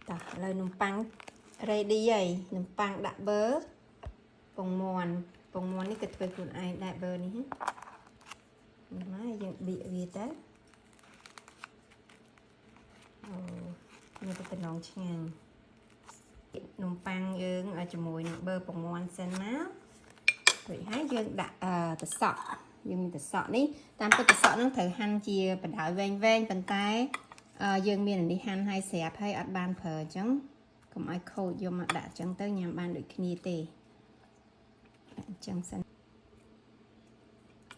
តោះឥឡូវនំប៉័ង ready ហើយនំប៉័ងដាក់ប៊ឺពងមាន់ពងមាន់នេះក៏ធ្វើខ្លួនឯងដែរប៊ឺនេះណានេះមកយើងបៀកវាទៅអូមានតែតំណងឆ្ងាញ់នំប៉័ងយើងឲ្យជាមួយនឹងប៊ឺពងមាន់សិនមករួចហើយយើងដាក់អឺត្រសក់យើងមានត្រសក់នេះតាមពិតត្រសក់ហ្នឹងត្រូវហាន់ជាបណ្ដោយវែងវែងប៉ុន្តែអឺយើងមានអានេះហាន់ឲ្យស្រាប់ហើយអត់បានប្រើអញ្ចឹងកុំឲ្យខូចយកមកដាក់អញ្ចឹងទៅញ៉ាំបានដូចគ្នាទេដាក់អញ្ចឹងសិន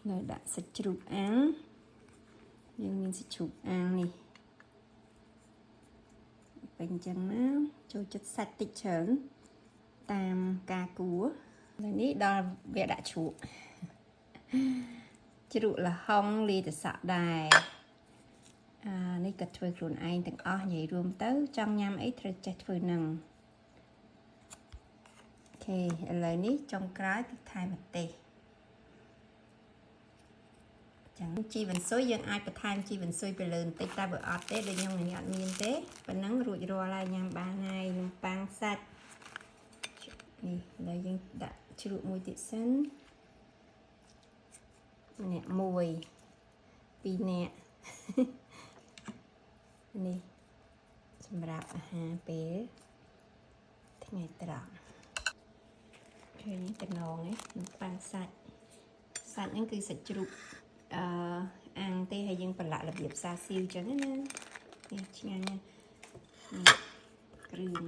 នៅដាក់សាច់ជ្រូកអាំងយើងមានសាច់ជ្រូកអាំងនេះពេញអញ្ចឹងណាចូលចិត្តសាច់តិចច្រើនតាមការគួរឥឡូវនេះដល់វាដាក់ជ្រក់ជ្រក់ល្ហុងលាយទឹកសក់ដែរអានេះក៏ធ្វើខ្លួនឯងទាំងអស់និយាយរួមទៅចង់ញ៉ាំអីត្រូវចេះធ្វើនឹង OK ឥឡូវនេះចុងក្រោយគឺថែមម្ទេសចឹងជីវ៉ាន់ស៊ុយយើងអាចបន្ថែមជីវ៉ាន់ស៊ុយទៅលើបន្តិចតែបើអត់ទេដូចខ្ញុំនេះអត់មានទេប៉ុណ្ណឹងរួចរាល់ហើយញ៉ាំបានហើយនំប៉័ងសាច់នេះឥឡូវយើងដាក់ជ្រក់មួយទៀតសិនម្នាក់មួយពីរនាក់ នេះសម្រាប់អាហារពេលថ្ងៃត្រង់ឃើញតំណងនេះនំប៉័ងសាច់សាច់ហ្នឹងគឺសាច់ជ្រូកអឺអាំងទេហើយយើងប្រឡាក់របៀបសាស៊ីវចឹងណានេះឆ្ងាញ់ណាស់នេះគ្រឿង